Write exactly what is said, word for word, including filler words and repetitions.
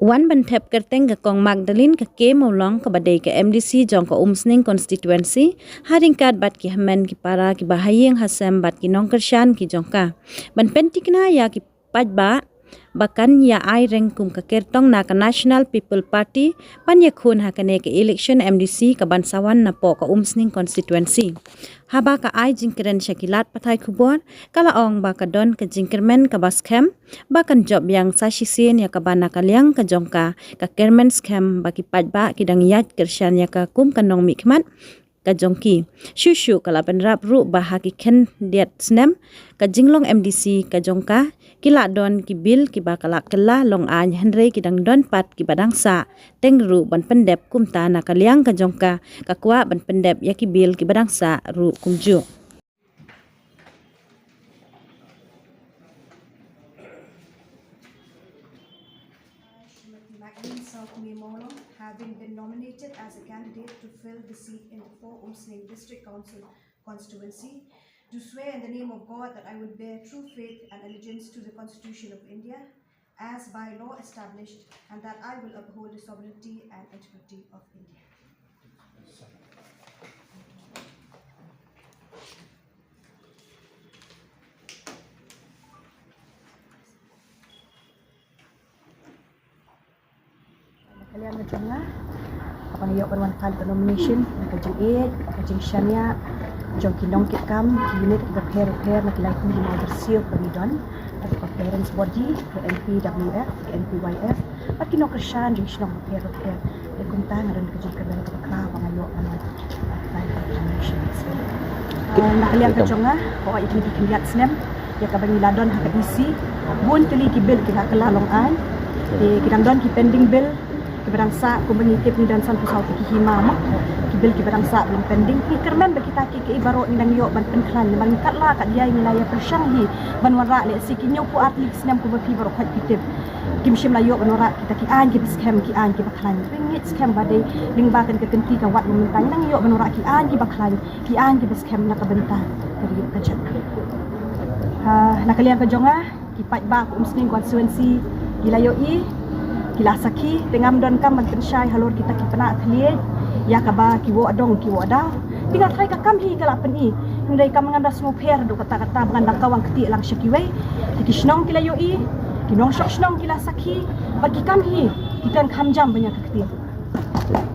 Wan ban thep kyrteng ka Kong Magdalene ka K Mawlong kaba dei ka M D C jong ka Umsning constituency, ha ryngkat bad ki hynmen ki para kiba ha ïing ha sem bad ki nongkyrshan ki jong ka, ban pynthikna ïa ki paidbah ba kan ïa ai reng kum ka kyrtong na ka National People Party ban ïakhun ha kane ka election M D C kaban sa wan napoh ka Umsning constituency. Haba ka ai jingkren sha ki lad pathai khubor, ka la ong ba ka don ka jingkyrmen kaba skhem ba kan jop biang sa shisien ïa kaba na ka liang ka jong ka, ka kyrmen skhem ba ki paidbah ki dang ïaid kyrshan ïa ka kum ka nongmihkhmat ka jong ki. Shuh shuh ka la bynrap ruh ba ha ki khyndiat snem ka jinglong M D C ka jong ka, ki la don ki bill kiba ka la kylla long aiñ, hynrei ki dang don pat kiba dang sah. Teng ruh ban pyndep kumta na ka liang ka jong ka, ka kwah ban pyndep ïa ki bill kiba dang sah ruh kumjuh. Srimati Magdalene South Mawlong, having been nominated as a candidate to fill the seat in the four Umsning District Council constituency, do swear in the name of God that I will bear true faith and allegiance to the Constitution of India as by law established, and that I will uphold the sovereignty and integrity of India. Na ka liang ka jong nga, haba nga ïoh ban wan file ka nomination, na ka jingïeit, na ka jingshaniah jong ki nongkitkam ki unit kiba pher bapher na ki laiphew hynñiew barsiew ba ngi don, na ka parents body, ka N P W F, ka N P Y F, bad ki nongkyrshan jong ki shnong bapher bapher. Dei kumta nga don ka jingkyrmen kaba khraw ba nga ïoh ban wan file ka nomination. Ah, na ka liang ka jong nga, hooid, ïa kine ki khyndiat snem ïa kaba ngi la don ha ka E C, bun tylli ki bill ki la kylla long aiñ. Te ki dang don ki pending bill kiba dang sah, kumba ngi tip ngi don sanphew saw tylli ki hima, mo, ki bill kiba dang sah ba long pending. Ngi kyrmen ba kita kiei kiei baroh ngi dang ïoh ban pynkhlaiñ, namar ngi katba kat ïa ngi la ïa pyrshang hi ban wanrah lehse ki hynñiewphew ar tylli ki snem kumba phi baroh khoit phi tip. Kim shym la ïoh ban wanrah kita ki aiñ kiba skhem, ki aiñ kiba khlaiñ. Ngeit skhem ba dei lyngba kane ka kynti ka wat mynta ngi dang ïoh ban wanrah ki aiñ kiba khlaiñ, ki aiñ kiba skhem na ka bynta ka ri ka jaid. Ha, na ka liang ka jong nga, ki paidbah ka Umsning constituency ki la ïohi, ki la sakhi, te ngam donkam ban pynshai halor kita ki pynah thylliej ïa kaba ki woh dong ki woh daw. Te nga tharai ka kam hi ka la pyni, hynrei kam ngam da sngewpher haduh katta katta ba ngan da kawang kti lang sha kiwei. Te ki shnong ki la ïohi, ki nongshong shnong ki la sakhi, ba ki kam hi ki kren kham jam ban ïa ka kti.